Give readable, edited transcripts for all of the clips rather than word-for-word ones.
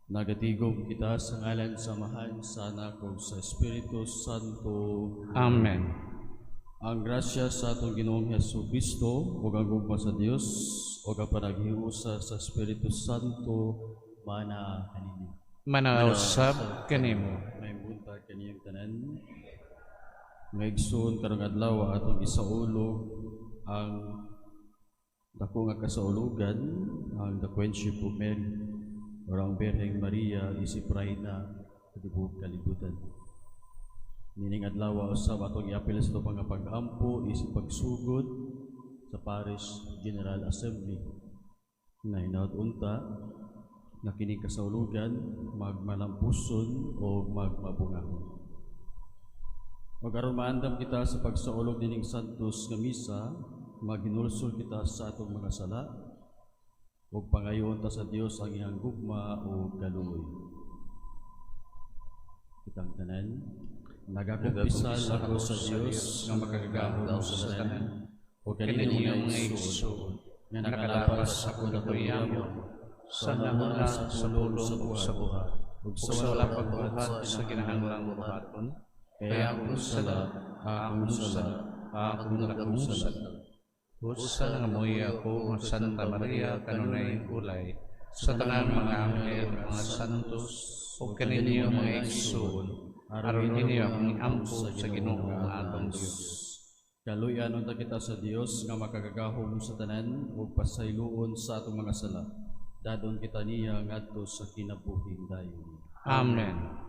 Nagatigom kita sa ngalan sa Amahan, sa Anak ug sa Espiritu Santo. Amen. Ang grasya sa atong Ginoong Hesus Kristo ug ang gugma sa Dios ug ang panaghiusa sa Espiritu Santo mana kaninyo. Manausab kanimo. Maayong buntag kaninyong tanan. Mga igsoon, karong adlaw atong gisaulog ang dako nga kasaulugan, ang the Queenship of Mary or ang Birheng Maria isip Reyna sa tibuok kalibutan. Nining adlaw usab atong iapil sa atong nga pag-ampo isip pagsugod sa Parish General Assembly na hinaut unta nga kining kasaulugan magmalampuson o magmabungahon. Ug aron maandam kita sa pagsaulog nining santos nga misa, maghinulsol kita sa atong mga sala ug pangayoon ta sa Dios ang iyang gugma ug kaluoy. Kitang tanan, nagakumpisal ako sa Dios nga makagagahom sa tanan ug kaninyo kaninyo mga mga igsoon igsoon nga nakalapas nakalapas sa akong yamon sa hunahuna, sa pulong ug sa buhat ug ug sa wala pagbuhat sa kinahanglang buhaton, kay akong sala, akong sala, akong dakong sala. Busa nangamuyo ako nga Santa Maria, kanunay ulay, sa tanang mga anghel, mga santos, ug kaninyo mga igsoon, aron ninyo akong iampo sa Ginoo nga atong Dios. Kaluyan unta kita sa Dios nga makagagahom sa tanan ug pasayloon sa atong mga sala. Dadon kita niya ngadto sa kinabuhing dayon. Amen.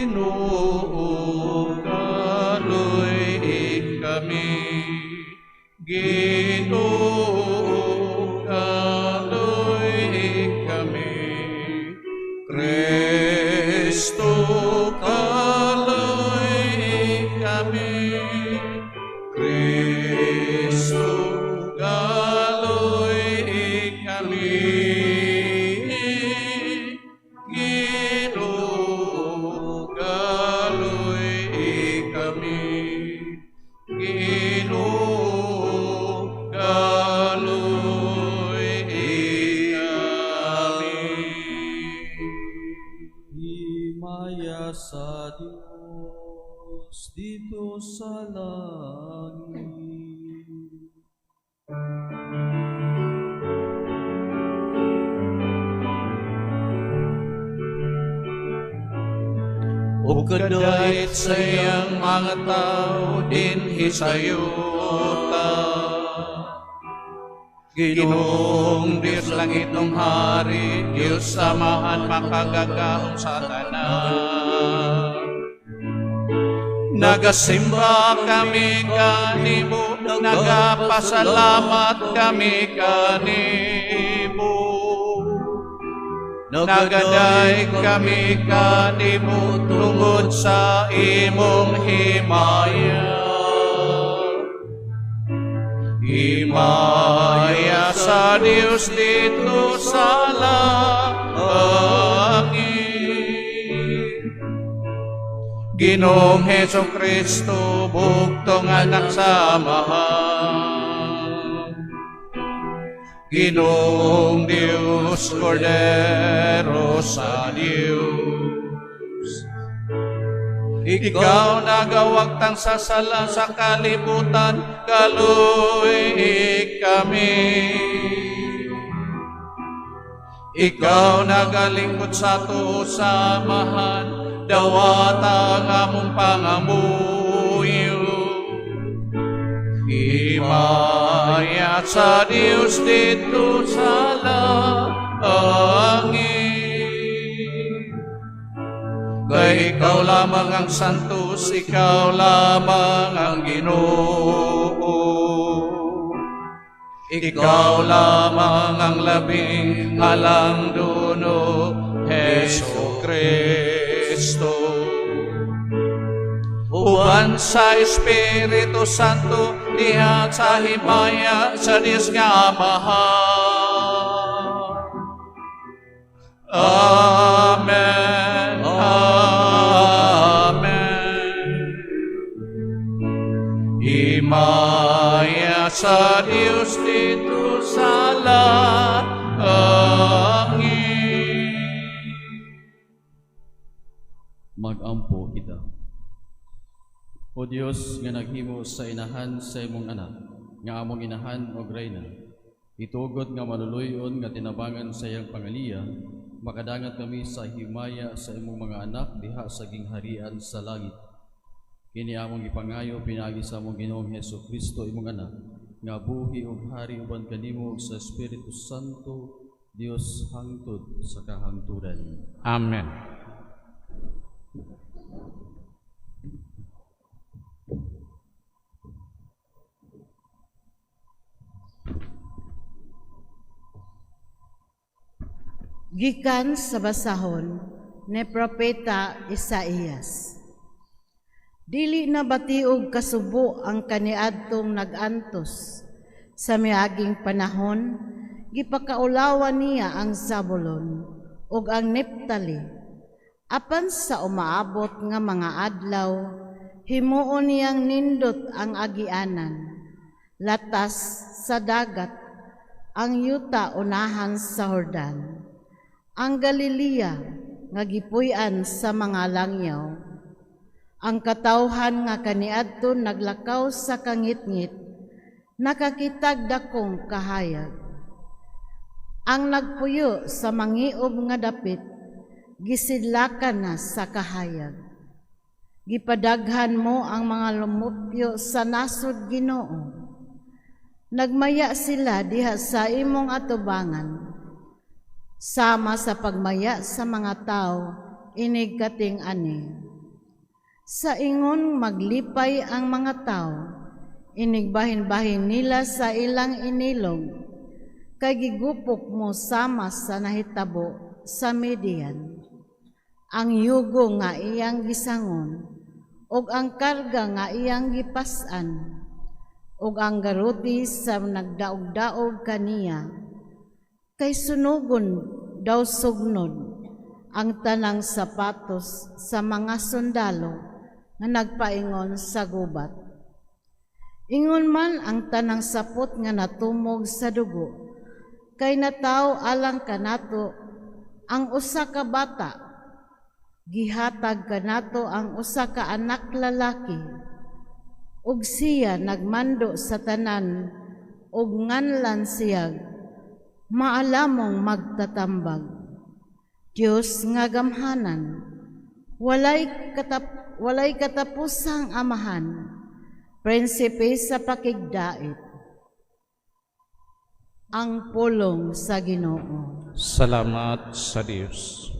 Ginoo, kaluy-i kami. Ginoo, kaluy-i kami. Kristo, kaluy-i kami. Kristo, kaluy-i kami. Ginoo, kaluy-i kami. Ginoo, kaluy-i kami. Himaya sa Dios didto sa langit. Ug kadait sa iyang mga tao dinhi sa yuta. Ginoong Diyos langitnong hari, Diyos Amahan makagagahom sa tanan. Nagasimba kami kanimo, nagapasalamat kami kanimo. Nagaday kami kanimo tungod sa imong himaya. Himaya sa Dios didto sa langit. Ginoong Hesus Kristo, bugtong anak sa Amahan. Ginoong Dios, Kordero sa Dios. Ikaw nagawagtang sa sala sa kalibutan, kaluy kami. Ikaw nagalingkod sa ato sa Amahan, dawata ang among pangamuyo. Himaya sa Dios didto sa langit. Kay ikaw lamang ang santos, ikaw lamang ang Ginoo. Ikaw lamang ang labing halangdon, Hesu Kristo. Uban sa Espiritu Santo, diha sa himaya sa Dios nga Amahan. Amen. Amen. Himaya Sa Dios dito sa langit. Magampo kita. O Dios nga naghimo sa inahan sa imong anak, nga among inahan og reyna, itugot nga maluluyon nga tinabangan sa iyang pangaliya, makadangat kami sa himaya sa imong mga anak diha sa gingharian sa langit. Kini among gipangayo pinaagi sa among Ginoong Hesus Kristo, imong anak, nga buhi ug hari uban kanimo ug sa Espiritu Santo, Dios hangtod sa kahangturan. Amen. Gikan sa basahon ni Propeta Isaías. Dili na batiog kasubo ang kaniadtong nag-antos. Sa miaging panahon, gipakaulawan niya ang Zabulon ug ang Neptali. Apan sa umaabot nga mga adlaw, himuon niyang nindot ang agianan, latas sa dagat, ang yuta unahan sa Jordan, ang Galilea nga gipuy-an sa mga langyaw. Ang katawhan nga kaniadto naglakaw sa kangitngit, nakakitag dakong kahayag. Ang nagpuyo sa mangiob nga dapit, gisidlakan na sa kahayag. Gipadaghan mo ang mga lumupyo sa nasod, Ginoo. Nagmaya sila diha sa imong atubangan, sama sa pagmaya sa mga tao inig kating ani. Sa ingon maglipay ang mga tao, inig bahin-bahin nila sa ilang inilog, kay gigupok mo sama sa nahitabo sa Midian. Ang yugo nga iyang gisangon, ug ang karga nga iyang gipas-an, ug ang garuti sa nagdaog-daog kaniya, kay sunugon daw sugnod ang tanang sapatos sa mga sundalo nga nagpaingon sa gubat. Ingon man ang tanang sapot nga natumog sa dugo, kay nataw alang kanato ang usa ka bata, gihatag kanato ang usa ka anak lalaki, ug siya nagmando sa tanan, ug nganlan siya maalamong magtatambag. Dios nga gamhanan, walay katapusang amahan, prinsipe sa pakigdait. Ang pulong sa Ginoo. Salamat sa Dios.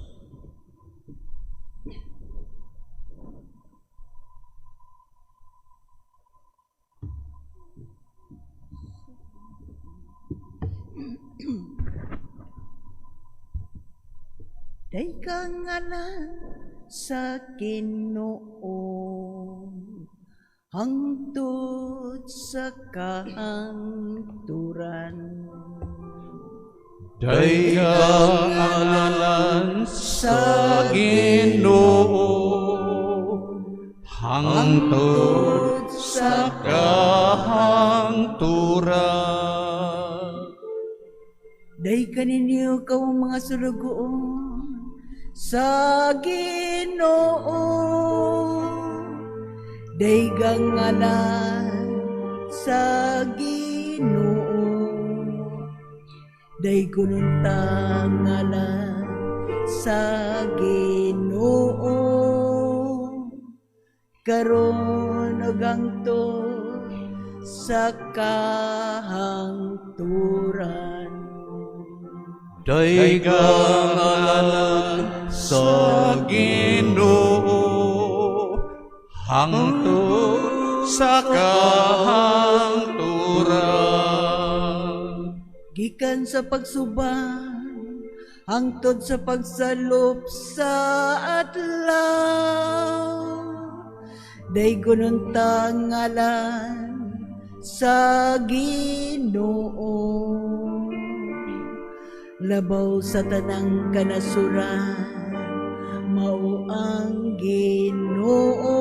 Day kang ngalan sa Ginoo, hangtod sa kahangturan. Day kang ngalan sa Ginoo, hangtod sa kahangturan. Day kaninyo kaw mga sulugoon sa Ginoo, day kang ngalan sa Ginoo, day kununtang ngalan sa Ginoo, karon ug hangtod sa kahangturan. Day kang ngalan sa Ginoo, hangtod sa kahangturan. Gikan sa pagsuban hangtod sa pagsalop sa adlaw, day gununtang ngalan sa Ginoo, labaw sa tanang kanasuran, mao ang Ginoo,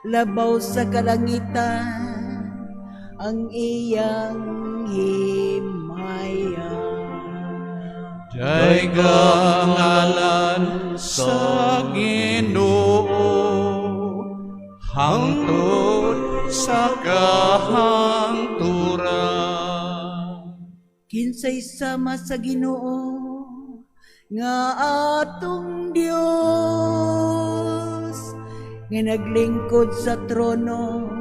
labaw sa kalangitan ang iyang himaya. Daygang ngalan sa Ginoo hangtod sa kahangturan. Kinsay sama sa Ginoo nga atong Dios, nga naglingkod sa trono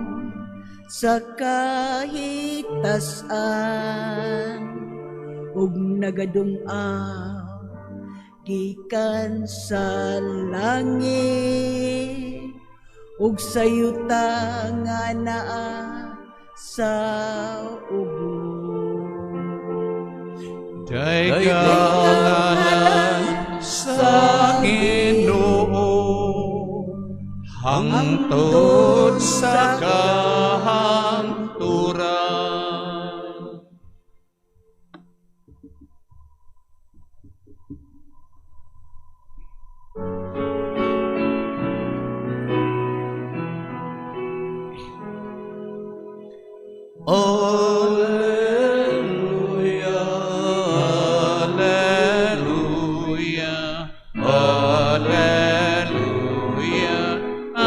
sa kahitasan ug nagadung-aw gikan sa langit ug sa yuta nga naa sa ubo. Daygang ngalan sa Ginoo hangtod sa kahangturan. Alleluia, alleluia, alleluia,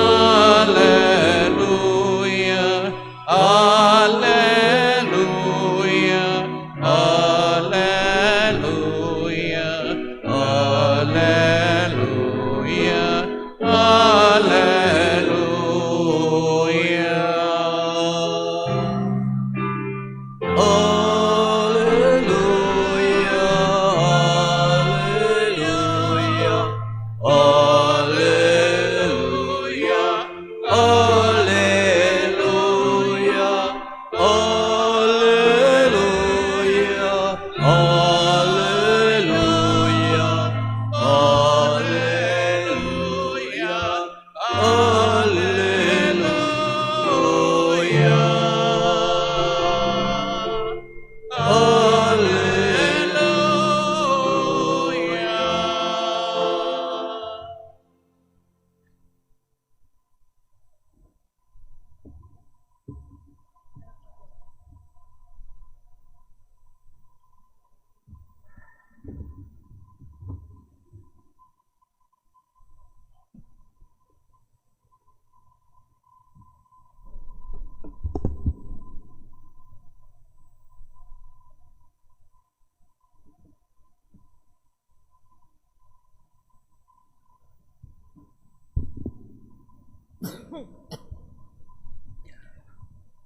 alleluia, alleluia, alleluia, alleluia, alleluia. Alleluia, alleluia, alleluia, alleluia, alleluia, alleluia, alleluia, alleluia. Alleluia.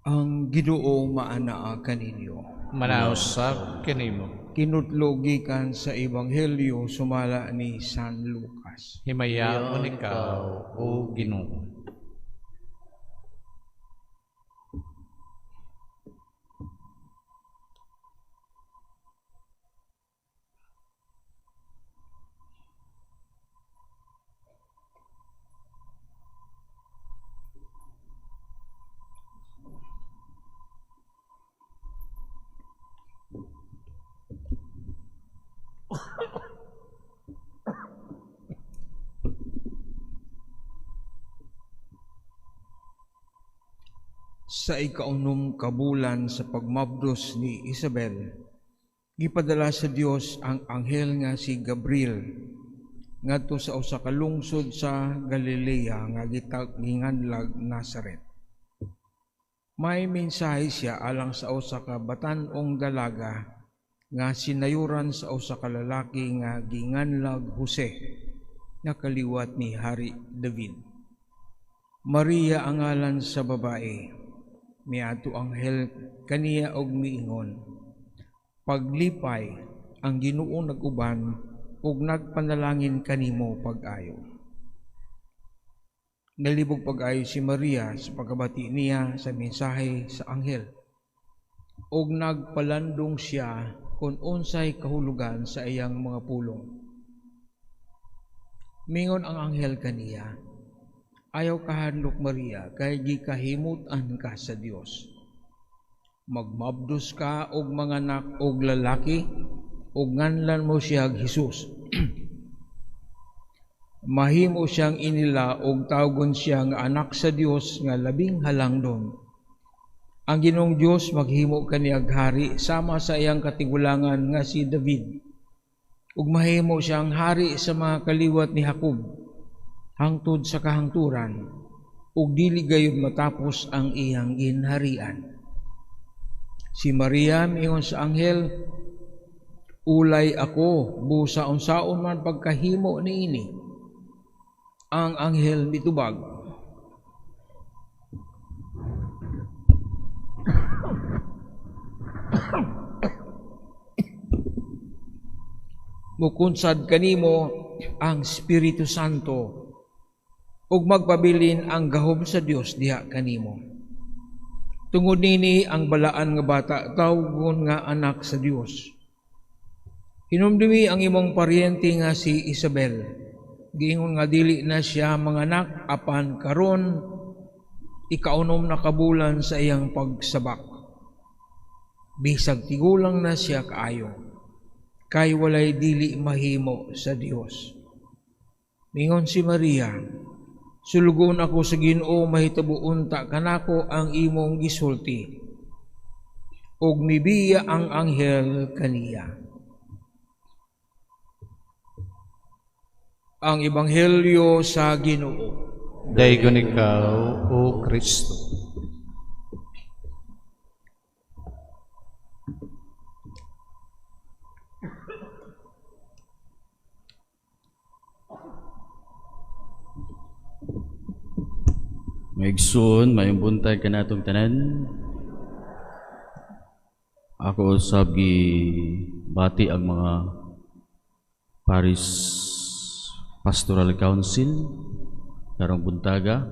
Ang Ginoo maanaa kaninyo. Manausab kanimo. Kinutlo gikan sa Ebanghelyo sumala ni San Lucas. Himayaon ikaw, o Ginoo. Sa ikaunom ka bulan sa pagmabdos ni Isabel, gipadala sa Dios ang anghel nga si Gabriel ngadto sa usa ka lungsod sa Galilea nga ginganlag Nazaret. May mensahe siya alang sa usa ka batan-ong dalaga nga sinayuran sa usa ka lalaki nga ginganlag Jose, nga kaliwat ni Hari David. Maria ang ngalan sa babae. Miadto anghel kaniya og miingon, paglipay ang Ginoo nag-uban ug nagpanalangin kanimo pag-ayo. Nalibog pag-ayo si Maria sa pagkabati niya sa mensahe sa anghel, ug nagpalandong siya kung unsay kahulugan sa iyang mga pulong. Mingon ang anghel kaniya, ayaw kahadlok Maria, kay gikahimut-an ka sa Dios. Magmabdos ka og manganak og lalaki, ug nganlan mo siya Jesus. Mahimo siyang inila og tawgon siya nga anak sa Dios nga labing halangdon. Ang Ginoong Dios maghimo kaniyag hari sama sa iyang katigulangan nga si David. Ug mahimo siyang hari sa mga kaliwat ni Jacob hangtod sa kahangturan, ug dili gayud matapos ang iyang ginharian. Si Maria miingon sa anghel, "Ulay ako, busa unsaon man pagkahimo niini?" Ang anghel mitubag, "Mukunsad kanimo ang Espiritu Santo ug magpabilin ang gahom sa Dios diha kanimo. Tungod nini ang balaan nga bata tawgon nga anak sa Dios. Hinumdumi ang imong paryente nga si Isabel. Giingon nga dili na siya manganak apan karon ikaunom na kabulan sa iyang pagsabak. Bisag tigulang na siya kaayo, kay walay dili mahimo sa Dios." Mingon si Maria, "Sulugoon ako sa Ginoo, mahitabo unta kanako ang imong gisulti." Ug mibiya ang anghel kaniya. Ang Ebanghelyo sa Ginoo. Daygon ikaw, O Kristo. Maigsoon, maayong buntag kanatong tanan. Ako usab gibati ang mga Parish Pastoral Council karong buntaga,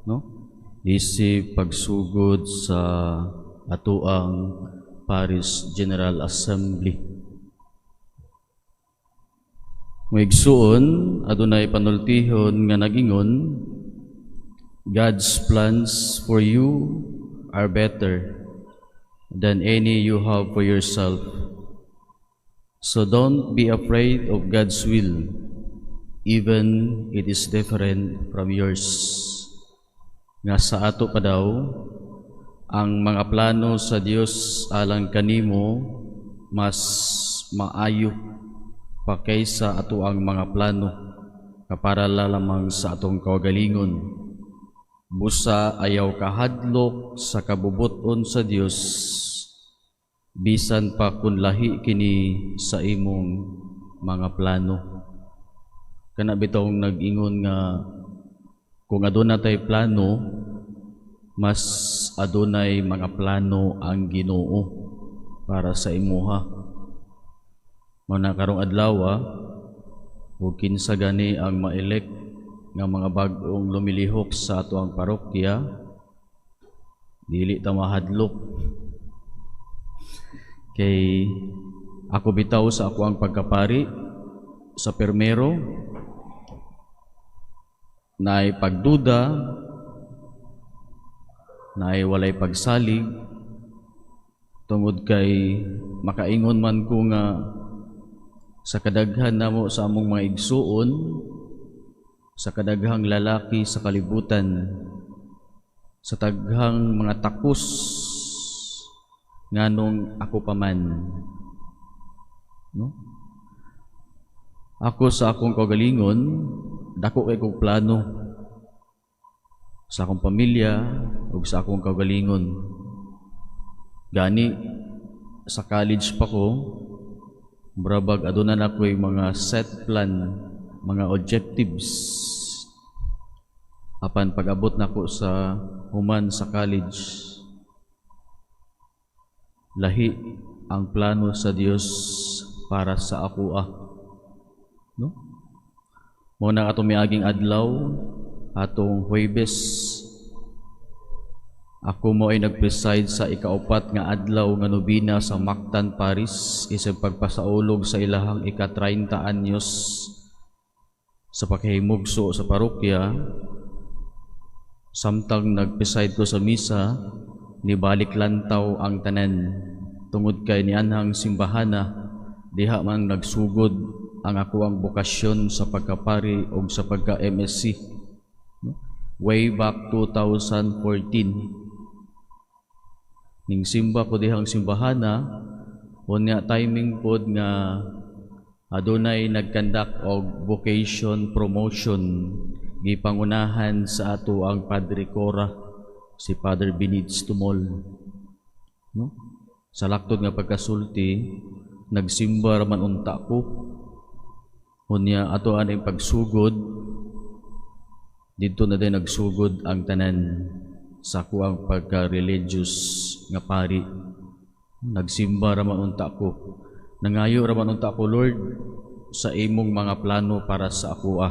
no? Isip pagsugod sa atoang Parish General Assembly. Maigsoon, adunay panultihon nga nagingon, "God's plans for you are better than any you have for yourself. So don't be afraid of God's will, even it is different from yours." Nga sa ato pa daw, ang mga plano sa Dios alang kanimo mas maayo pa kaysa ato ang mga plano kapara lamang sa atong kaugalingon. Busa ayaw kahadlok sa kabubuton sa Dios, bisan pa kun lahi kini sa imong mga plano. Kana bitawng nag-ingon nga kung aduna tay plano, mas adunay mga plano ang Ginoo para sa imuha. Mao na karong adlaw, ug kinsa gani ang ma-elect nga mga bag-ong lumilihok sa atoang parokya, dili ta mahadlok. Kay ako bitaw sa ako ang pagkapari sa permero, naay pagduda, naay walay pagsalig, tungod kay makaingon man ko nga sa kadaghan namo sa among mga igsuon, sa kadaghang lalaki sa kalibutan, sa taghang mga takos, nganong ako pa man. No? Ako sa akong kaugalingon, dako kay kong plano sa akong pamilya ug sa akong kaugalingon. Gani sa college pa ko, murabag aduna na ko'y mga set plan, mga objectives. Apan pag-abot nako sa human sa college, lahi ang plano sa Dios para sa ako. No? Mao na atong miaging adlaw, atong Huwebes, ako mo ay nag-preside sa ikaupat nga adlaw nga nobina sa Mactan Parish, isang pagpasaulog sa ilahang ika-30 anyos sa pakahimugso sa parokya. Samtang nag-preside ko sa misa, nibalik lantaw ang tanan tungod kay nianhang simbahana diha man nagsugod ang ako ang bokasyon sa pagkapari o sa pagka-MSC, no? Way back 2014. Ning simba ko dihang simbahana, unya timing pod nga adunay nag-conduct og vocation promotion, gipangunahan sa ato ang Padre Cora, si Father Benitz Tumol. No? Sa laktod nga pagkasulti, nagsimba raman unta ko. Unya ato ang pagsugod, didto na din nagsugod ang tanan sa akuang pagka-religious nga pari. Nagsimba raman unta ko. Nangayo raman unta ko, "Lord, sa imong mga plano para sa akoa.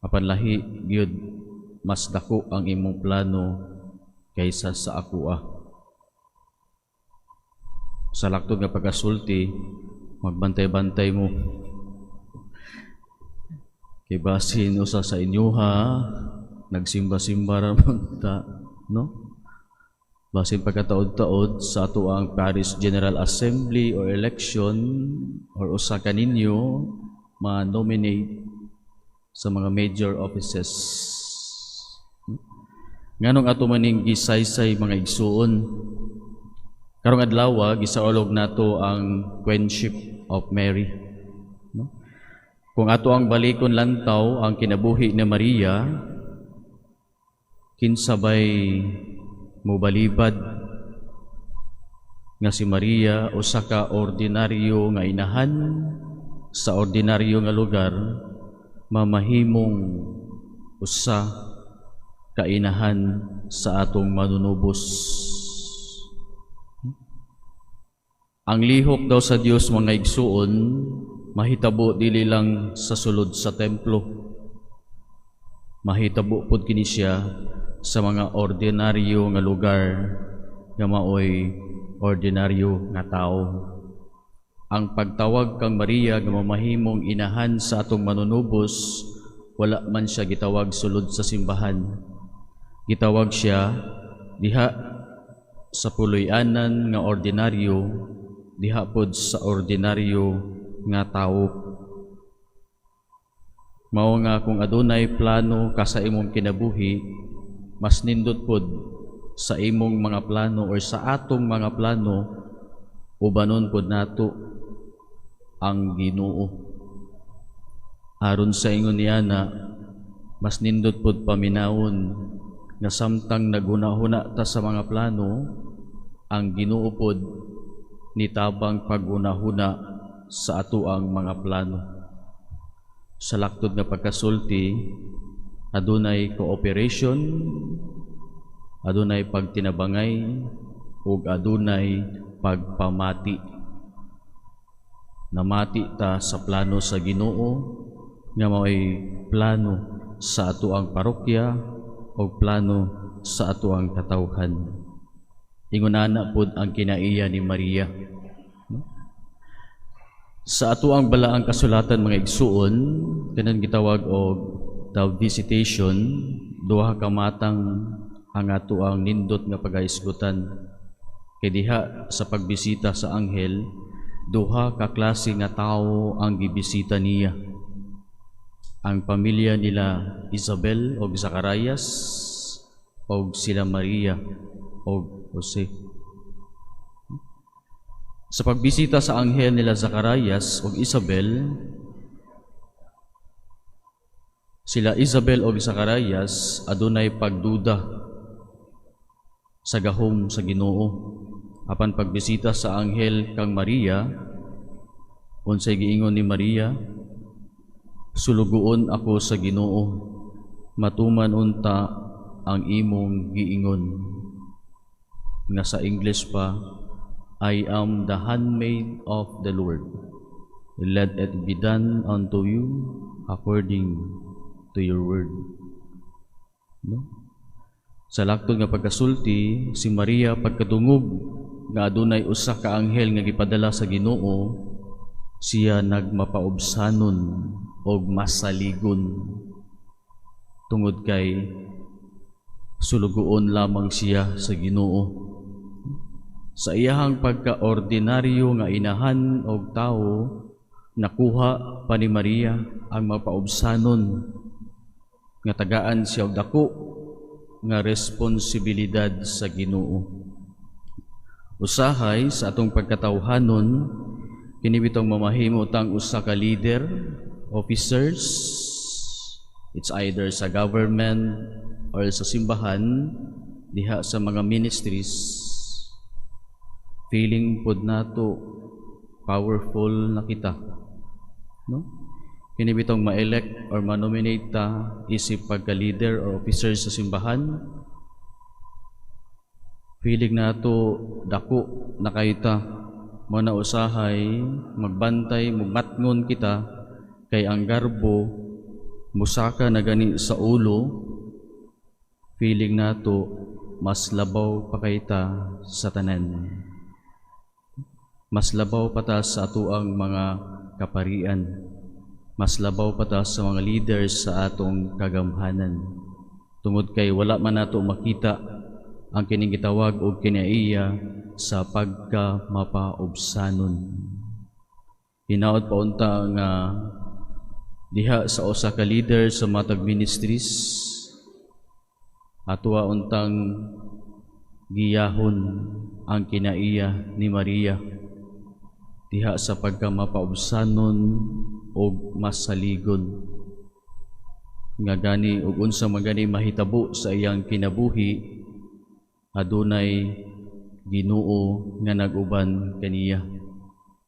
Apan lahi gyud, mas dako ang imong plano kaysa sa akoa." Sa laktod nga pagkasulti, magbantay-bantay mo. Kay basin usa sa inyoha, nagsimba-simba ra man ta, no? Basin pagkataod-taod sa ato ang Parish General Assembly or election or usa ka ninyo ma-nominate sa mga major offices. Nganong ato maning gisaysay, mga igsuon? Karong adlaw, gisaulog nato ang Queenship of Mary. No? Kung ato ang balikon lantaw ang kinabuhi ni Maria, kinsa bay mobalibad nga si Maria, usa ka ordinaryo nga inahan sa ordinaryo nga lugar, mamahimong usa ka inahan sa atong Manunubos? Ang lihok daw sa Dios, mga igsuon, mahitabo dili lang sa sulod sa templo. Mahitabo pud kini siya sa mga ordinaryo nga lugar nga maoy ordinaryo nga tao. Ang pagtawag kang Maria nga mamahimong inahan sa atong Manunubos, wala man siya gitawag sulod sa simbahan. Gitawag siya diha sa puloy-anan nga ordinaryo, diha pod sa ordinaryo nga tawo. Mao nga kung adunay plano ka sa imong kinabuhi, mas nindot pod sa imong mga plano or sa atong mga plano, ubanon pod nato ang Ginoo. Aron sa ingon niya na mas nindot pod paminawon nga samtang naghuna-huna ta sa mga plano, ang Ginoo pod nitabang paghuna-huna sa ato ang mga plano. Sa laktod nga pagkasulti, adunay cooperation, adunay pagtinabangay, ug adunay pagpamati. Namati ta sa plano sa Ginoo nga mao'y plano sa ato ang parokya o plano sa ato ang katawhan. Ingon ana pod ang kinaiya ni Maria. No? Sa ato ang balaang kasulatan, mga igsuon, kanang gitawag og the Visitation, duha ka matang ang ato ang nindot nga pagahisgutan. Kay diha sa pagbisita sa anghel, duha ka klase nga tawo ang gibisita niya. Ang pamilya nila Isabel og Zacarias og sila Maria og Jose. Sa pagbisita sa anghel nila Zacarias og Isabel, sila Isabel og Zacarias adunay pagduda sa gahom sa Ginoo. Apan pagbisita sa anghel kang Maria, unsay giingon ni Maria? "Sulugoon ako sa Ginoo, matuman unta ang imong giingon." Nga sa English pa, "I am the handmaid of the Lord. Let it be done unto you according to your word." No? Sa laktod nga pagkasulti, si Maria pagkadungog nga adunay usa ka anghel nga gipadala sa Ginoo, siya nagmapaubsanon og masaligon tungod kay sulugoon lamang siya sa Ginoo. Sa iyahang pagkaordinaryo nga inahan og tawo, nakuha pa ni Maria ang mapaubsanon nga tagaan siya og dako nga responsibilidad sa Ginoo. Usahay sa atong pagkatawhanon, kini bitong mamahimo tang usa ka leader, officers, it's either sa government or sa simbahan, diha sa mga ministries, feeling pod nato powerful na kita, no? Kini bitong ma-elect or ma-nominate ta isip pagka-leader or officer sa simbahan, feeling nato dako na kayta. Mo na usahay magbantay, mugmatngon kita, kay ang garbo musaka na gani sa ulo, feeling nato mas labaw pa kayta sa tanan, mas labaw pa ta sa atoang mga kaparian, mas labaw pa ta sa mga leaders sa atong kagamhanan, tungod kay wala man nato makita ang kining gitawag og kinaiya sa pagka mapaubsanon. Hinaot pa unta nga diha sa usa ka leader sa matag ministries, atoa untang giyahon ang kinaiya ni Maria diha sa pagka mapaubsanon og masaligon, nga gani og unsa magani mahitabo sa iyang kinabuhi, adunay Ginoo nga nag-uban kaniya,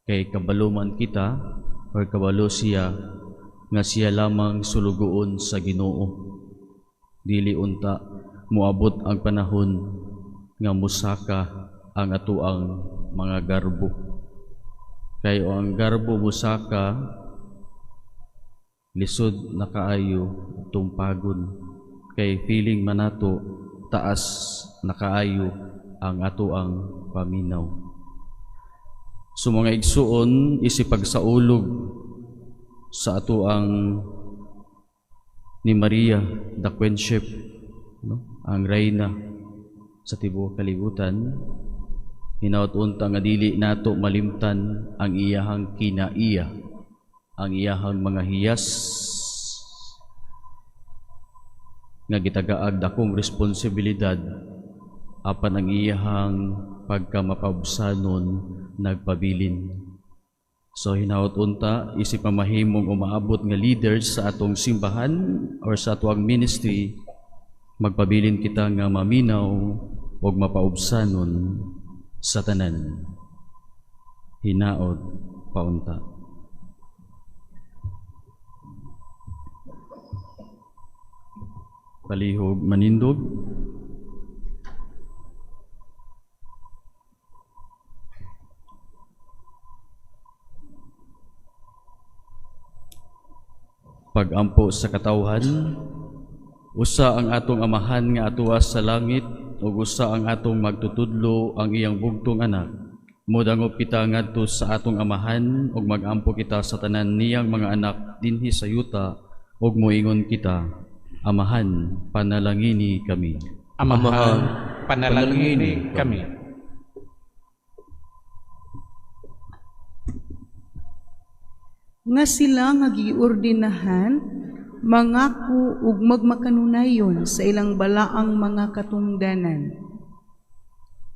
kay kabalo man kita or kabalo siya nga siya lamang sulugoon sa Ginoo. Dili unta moabot ang panahon nga musaka ang atoang mga garbo, kay o ang garbo musaka, lisod na kaayo tumpagon, kay feeling man nato taas na kaayo ang atoang paminaw. So mga igsuon, isipagsaulog sa atoang ni Maria, the Queenship, no? Ang reyna sa tibuok kalibutan, hinaot unta nga dili nato malimtan ang iyahang kinaiya, ang iyahang mga hiyas nga gitagaag dakong responsibilidad, apan ang iyahang pagkamapaubsanon nagpabilin. So hinaot unta isip mamahimong umaabot nga leaders sa atong simbahan or sa atoang ministry, magpabilin kita nga maminaw ug mapaubsanon sa tanan. Hinaot paunta. Palihog manindog. Pagampo sa katawhan. Usa ang atong Amahan nga atuas sa langit, ug usa ang atong magtutudlo, ang iyang bugtong anak. Modangop kita ngadto sa atong Amahan ug magampo kita sa tanan niyang mga anak dinhi sa yuta, ug moingon kita: Amahan, panalangini kami. Amahan, panalangini kami. Nga sila nga giordinahan mangako ug magmakanunayon sa ilang balaang mga katungdanan.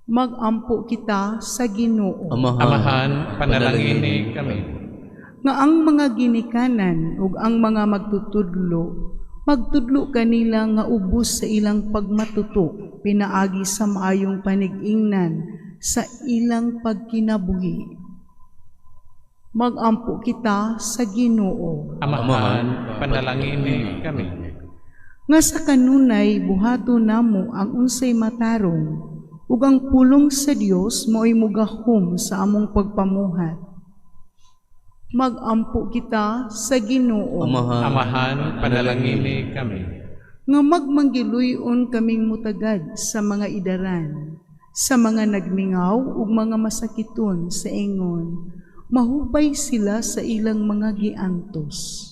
Magampo kita sa Ginoo. Amahan, panalangini kami. Nga ang mga ginikanan ug ang mga magtutudlo magtudlo kanila nga ubos sa ilang pagmatuto pinaagi sa maayong panig-ingnan sa ilang pagkinabuhi. Magampo kita sa Ginoo. Amahan, panalangini kami. Nga sa kanunay buhato namo ang unsay matarong ug ang pulong sa Dios mao'y mugahom sa among pagpamuhat. Magampo kita sa Ginoo. Amahan, panalangini kami. Nga magmanggiluyon kaming mutagad sa mga idaran, sa mga nagmingaw ug mga masakiton sa ingon, mahupay sila sa ilang mga giantos.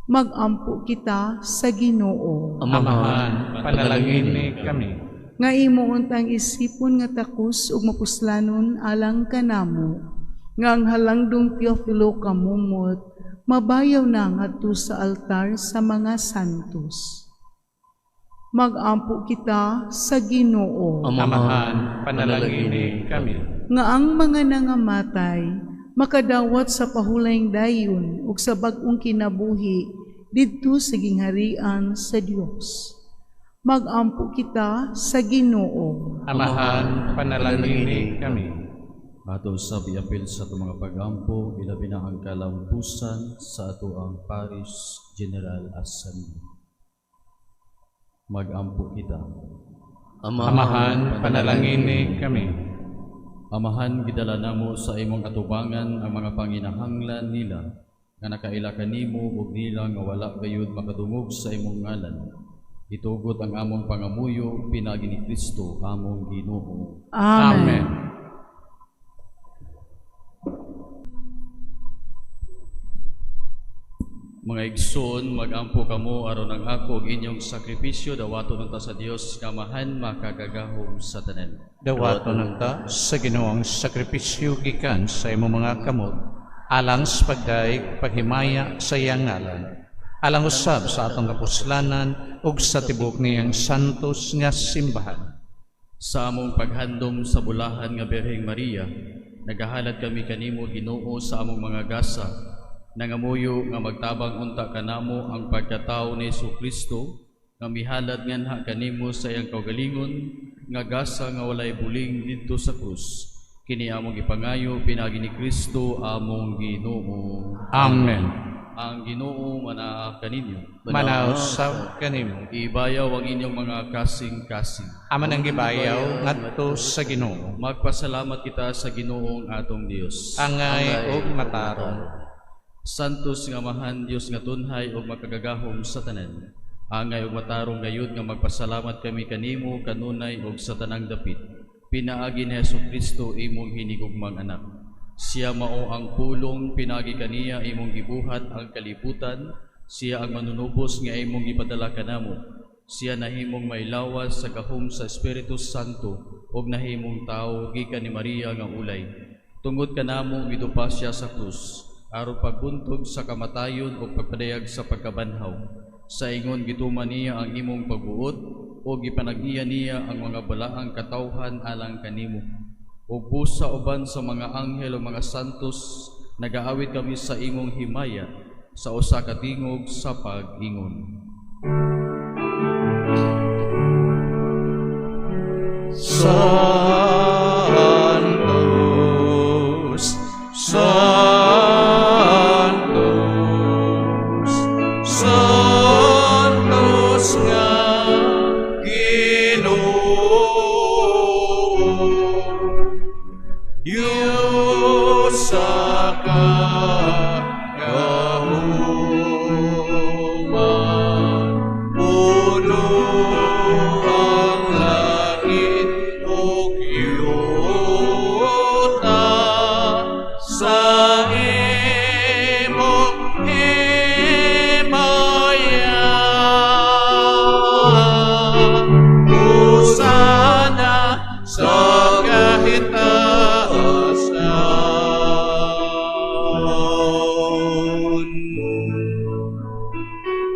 Magampo kita sa Ginoo. Amahan, panalangini kami. Nga imo untang isipon nga takos ug mapuslanon alang kanamo, nga ang halangdong Teofilo kamumot mabayaw na ngadto sa altar sa mga santos. Magampo kita sa Ginoo. Amahan, panalangini kami. Nga ang mga nangamatay makadawat sa pahulayng dayon ug sa bag-ong kinabuhi didto sa gingharian sa Dios. Magampo kita sa Ginoo. Amahan, panalangini kami. Ato sab iapil sa atong mga pagampo, ilabi na ang kalampusan sa atoang Parish General Assembly. Magampo kita. Amahan, panalangini kami. Amahan, gidala namo sa imong atubangan ang mga panginahanglan nila nga nakaila kanimo ug nila nga wala gayud makadungog sa imong ngalan. Itugot ang among pangamuyo pinaagi ni Kristo among Ginoo. Amen. Amen. Mga igsoon, magampo kamo aron ang ako ug inyong sakripisyo dawaton unta sa Dios nga Amahan makagagahom sa tanan. Dawaton unta sa Ginoo ang sakripisyo gikan sa imong mga kamot, alang sa pagdayeg paghimaya sa iyang ngalan, alang usab sa atong kapuslanan ug sa tibok niyang santos nga simbahan. Sa among paghandom sa bulahan nga Birheng Maria, nagahalad kami kanimo Ginoo sa among mga gasa, nangamuyo nga magtabang unta kanamo ang pagkatao ni Kristo nga mihalad nganha kanimo sa iyang kaugalingon nga gasa nga walay buling didto sa krus. Kini among gipangayo pinaagi ni Kristo among Ginoo. Amen. Ang Ginoo manaa kaninyo. Manaa usab kanimo. Ibayaw ang inyong mga kasing-kasing. Amo nang gibayaw ngadto sa Ginoo. Magpasalamat kita sa Ginoong atong Dios. Angay ug matarong. Santos nga Amahan, Dios nga tunhay ug makagagahom sa tanan. Angay ug matarong gayud nga magpasalamat kami kanimo kanunay ug sa tanang dapit. Pinaagi ni Hesus Kristo imong hinigugmang anak. Siya mao ang pulong, pinaagi kaniya imong gibuhat ang kalibutan. Siya ang manunubos nga imong gipadala kanamo. Siya nahimong mailawas sa gahom sa Espiritu Santo ug nahimong tawo gikan ni Maria nga ulay. Tungod kanamo gidupa siya sa krus aron pagbuntog sa kamatayon ug pagpadayag sa pagkabanhaw. Sa ingon gituman niya ang imong pagbuot ug gipanag-iya niya ang mga balaang katawhan alang kanimo. Ug busa uban sa mga anghel ug mga santos, nagaawit kami sa imong himaya sa usa ka tingog sa pag-ingon. Santos, Santos, Santos nga Ginoo, Dios sa kagahuman, puno ang langit ug yuta sa imong himaya. Hosana sa kahitaasan.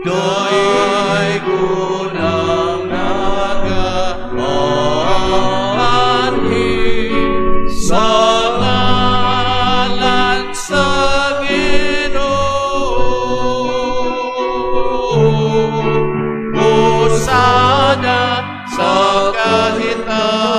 Daygon ang nagaanhi sa ngalan sa Ginoo. Hosana sa kahitaasan.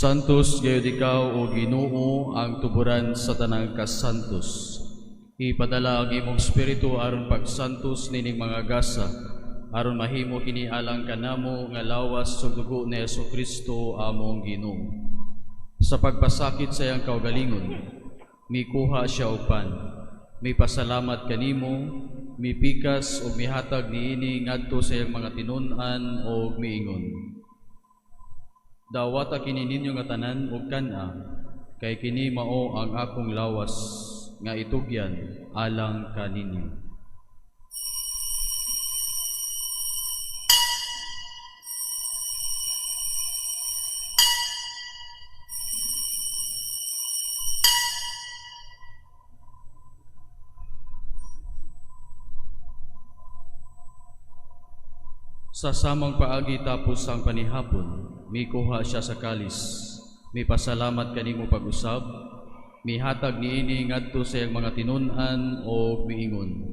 Santos gayud ikaw o Ginoo ang tuburan sa tanang kasantos. Ipadala ang imong espiritu aron pagsantos nining mga gasa, aron mahimo kini alang kanamo nga lawas ug dugo ni Hesukristo among Ginoo. Sa pagpasakit sa iyang kaugalingon, mikuha siya og pan, mipasalamat kanimo, mipikas ug mihatag niini ngadto sa iyang mga tinun-an ug miingon: Dawata kini ninyo nga tanan ug kan-a, kay kini mao ang akong lawas nga itugyan alang kaninyo. Sa samang paagi tapos ang panihapon, mikuha siya sa kalis, mipasalamat kanimo pag-usab, mihatag niini ngadto sa iyang mga tinun-an og miingon: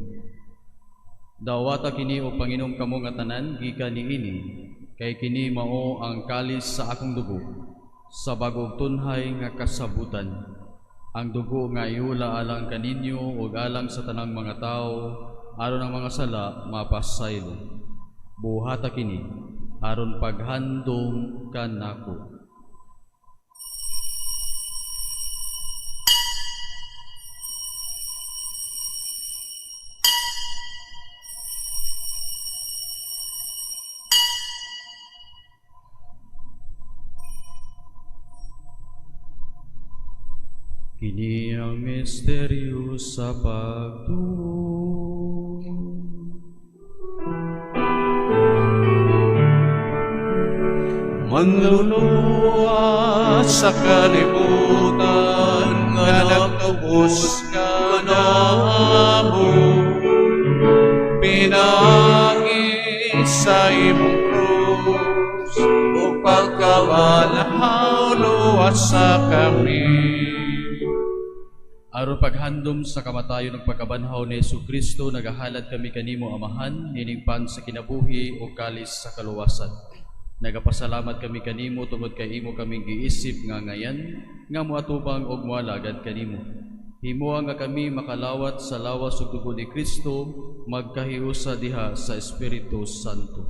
Dawata kini og panginom kamo nga tanan gikan niini, kay kini mao ang kalis sa akong dugo, sa bag-ong tunhay nga kasabutan. Ang dugo nga iula alang kaninyo ug alang sa tanang mga tawo aron ang mga sala mapasaylo. Buhata kini aron paghandom kanako. Kini ang misteryo sa pagtuo. Manluluwas sa kalibutan nga nagtubos kanamo, pinaagi sa imong krus ug pagkabanhaw, luwasa kami. Aron paghandom sa kamatayon ug pagkabanhaw ni Hesukristo, nagahalad kami kanimo, Amahan, nining pan sa kinabuhi o kalis sa kaluwasan. Nagapasalamat kami kanimo tungod kay imo kaming giisip nga ngayan nga moatubang og moalagad kanimo. Himoa nga kami makalawat sa lawas ug dugo ni Kristo, magkahiusa diha sa Espiritu Santo.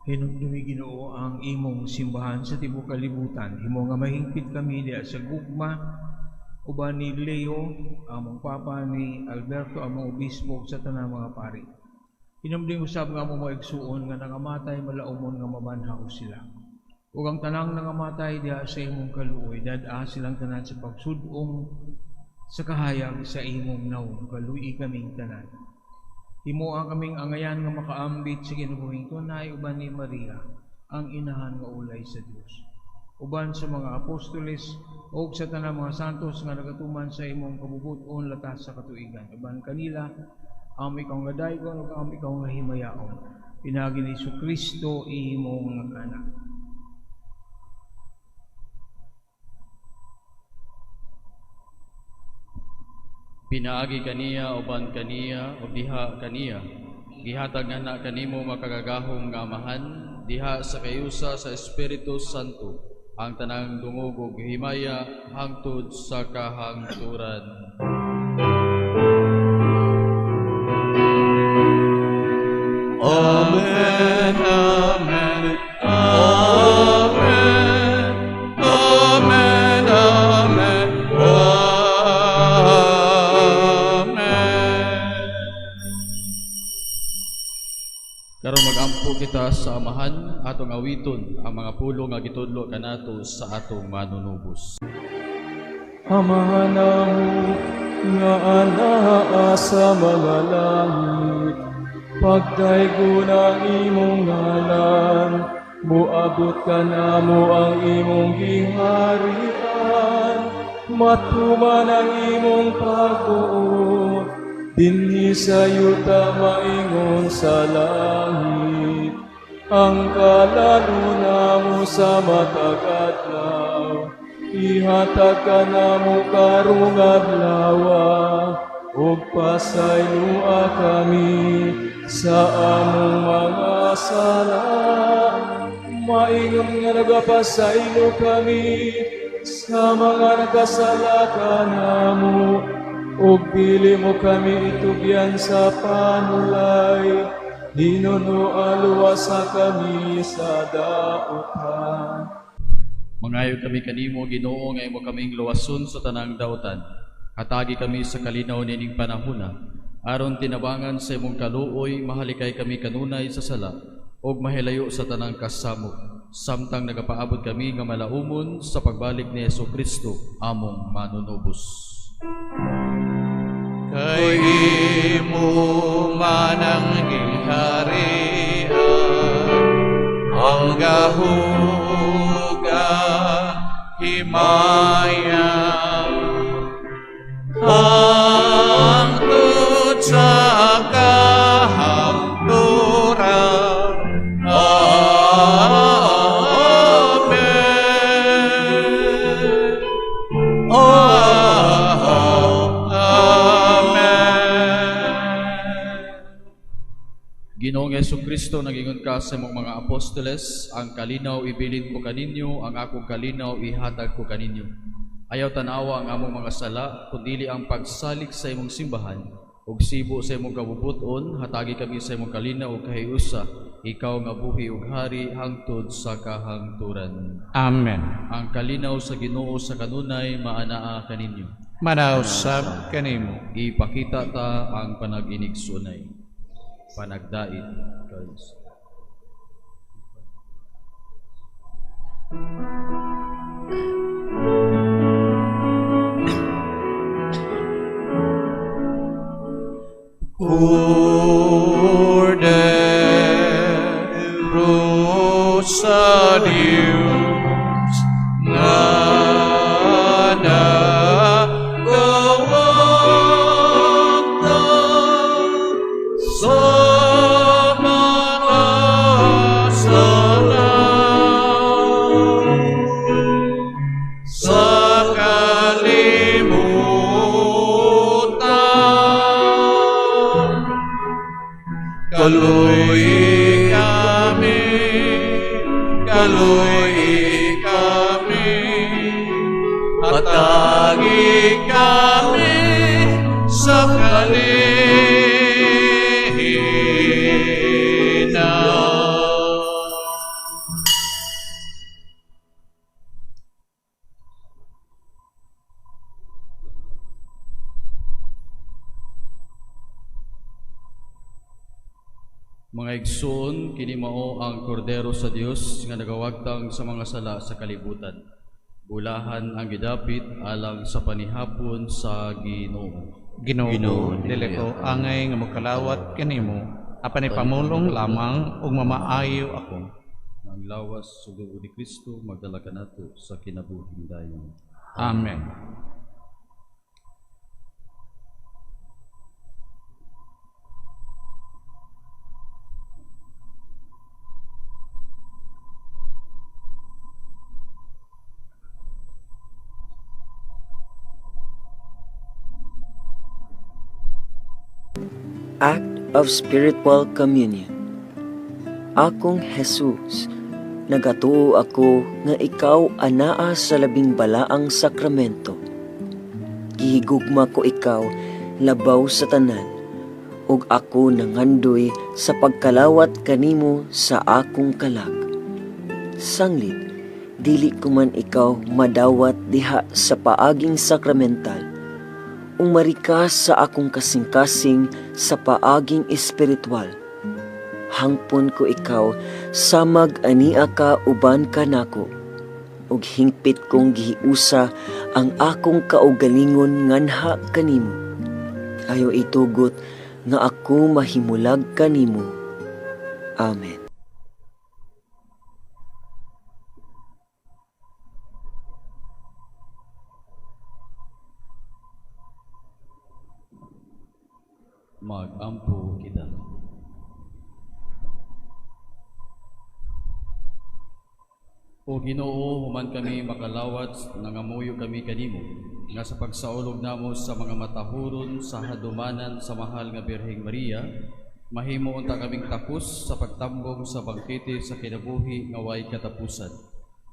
Hinumdumi, Ginoo, ang imong simbahan sa tibuok kalibutan. Himo nga mahingpit kami diha sa gugma uban ni Leo, among Papa, ni Alberto, among Obispo, ug sa tanang mga pari. Hinumdumi usab nga among mga igsuon nga nangamatay, malaumon nga mabanhaw sila. Ug ang tanang nangamatay diha sa imong kaluoy, dad-a silang tanan sa pagsud-ong sa kahayag sa imong nawong. Kaluoyi kaming tanan. Himo ang kaming angayan nga makaambit sa kinabuhing tunay uban ni Maria, ang inahan nga ulay sa Dios. Uban sa mga apostoles ug sa tanang mga santos nga nagatuman sa imong kabubut-on latas sa katuigan. Uban kanila, ang ikaw nga daygon ug ang ikaw nga himayaon. Pinaagi ni Hesukristo imong anak. Pinaagi kaniya, uban kaniya, ug diha kaniya, gihatag nga kanimo makagagahom nga Amahan, diha sa kayusa sa Espiritu Santo, ang tanang dungog ug himaya hangtod sa kahangturan. Amen, amen, amen, amen, amen, amen. Karon mag-ampo kita sa Amahan, atong awiton ang mga pulong nga gitudlo kanato sa atong manunubos. Amahan namo nga anaa sa mga langit, pagdaygon ang imong ngalan, moabot kanamo ang imong giharian, matuman ang imong pagbuot, dinhi sa yuta maingon sa langit. Ang kalaluna namo sa matag adlaw, ihatag kanamo karong adlawa, ug pasayloa kami sa among mga sala, maingon nga nagapasaylo kami sa mga nagkasala kanamo, ug dili mo kami itugyan sa panulay, hinunoa luwasa kami sa dautan. Mangayo kami kanimo, Ginoo, nga imo kaming luwason sa tanang dautan. Hatagi kami sa kalinaw nining panahona, aron tinabangan sa imong kaluoy, mahalikay kami kanunay sa sala, ug mahilayo sa tanang kasamok, samtang nagapaabot kami nga malaumon sa pagbalik ni Hesukristo, among manunubos. Kay imo man ang giharian, ang gahom, himaya. Hangtod sa kahangturan. Amen. Amen. Ginoong Kristo, nagingon ka sa imong mga apostoles, ang kalinaw ibilin ko kaninyo, ang akong kalinaw ihatag ko kaninyo. Ayaw tanawa ang among mga sala, kundili ang pagsalig sa imong simbahan, ug sibo sa imong kabubuton, hatagi kami sa imong kalinaw ug kahiusa, ikaw nga buhi ug hari hangtod sa kahangturan. Amen. Ang kalinaw sa Ginoo sa kanunay maanaa kaninyo. Manausab kanimo. Ipakita ta ang panag-inigsunay. Panagdait guys. Kordero sa Diyos nga nagawagtang sa mga sala sa kalibutan. Kaluoyi kami, kaluoyi kami, hatagi kami sa kalinaw. Mga igsoon, kini mao ang kordero sa Dios nga nagawagtang sa mga sala sa kalibutan. Bulahan ang gidapit alang sa panihapon sa Ginoo. Ginoo, dili ko angay nga mokalawat kanimo, apan ipamulong lamang ug mamaayo ako. Ang lawas ug dugo ni Kristo magdala kanato sa kinabuhing dayon. Amen. Act of Spiritual Communion. Akong Jesus, nagatuo ako nga ikaw anaa sa labing balaang sakramento. Gihigugma ko ikaw labaw sa tanan, ug ako nangandoy sa pagkalawat kanimo sa akong kalag. Sanglit, dili ko man ikaw madawat diha sa paaging sakramental, umari ka sa akong kasing-kasing sa paaging espiritual. Hangpon ko ikaw samag ania ka uban kanako, ug hingpit kong gihiusa ang akong kaugalingon nganha kanimo. Ayaw itugot nga ako mahimulag kanimo. Amen. Magampo kita. O Ginoo, human kami makalawat, nangamuyo kami kanimo, nga sa pagsaulog namo sa mga matahuron sa hadumanan sa mahal nga Birheng Maria, mahimo unta kaming takos sa pagtambong sa bangkete sa kinabuhi nga way katapusan.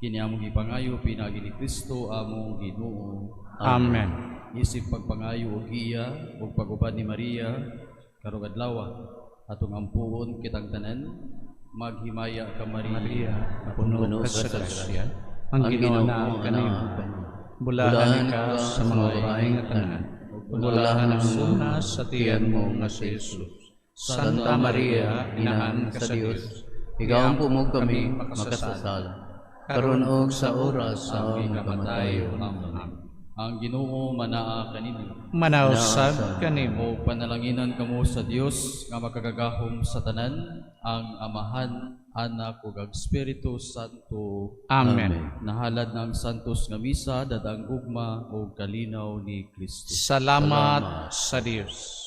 Kini among gipangayo pinaagi ni Kristo among Ginoo. Amen. Isip pagpangayo og giya ug pag-uban ni Maria karong adlaw atong ampuon kitang tanan. Maghimaya ka Maria, Maria, puno ka sa grasya, ang Ginoo naa kanimo. Bulahan ka sa mga babae nga tanan, bulahan ang suna sa tiyan mo nga si Jesus. Santa Maria, inahan ka sa Dios, Igampo mo kami makasasala, karon og sa oras sa among kamatayon. Amen. Ang Ginoo manaa kaninyo. Manaa usab kanimo. O panalanginan kamo sa Dios nga makagagahom sa tanan, ang Amahan, Anak ug ang Espiritu Santo. Amen. Nahalad ng santos nga misa, dadang gugma ug kalinaw ni Kristo. Salamat sa Dios.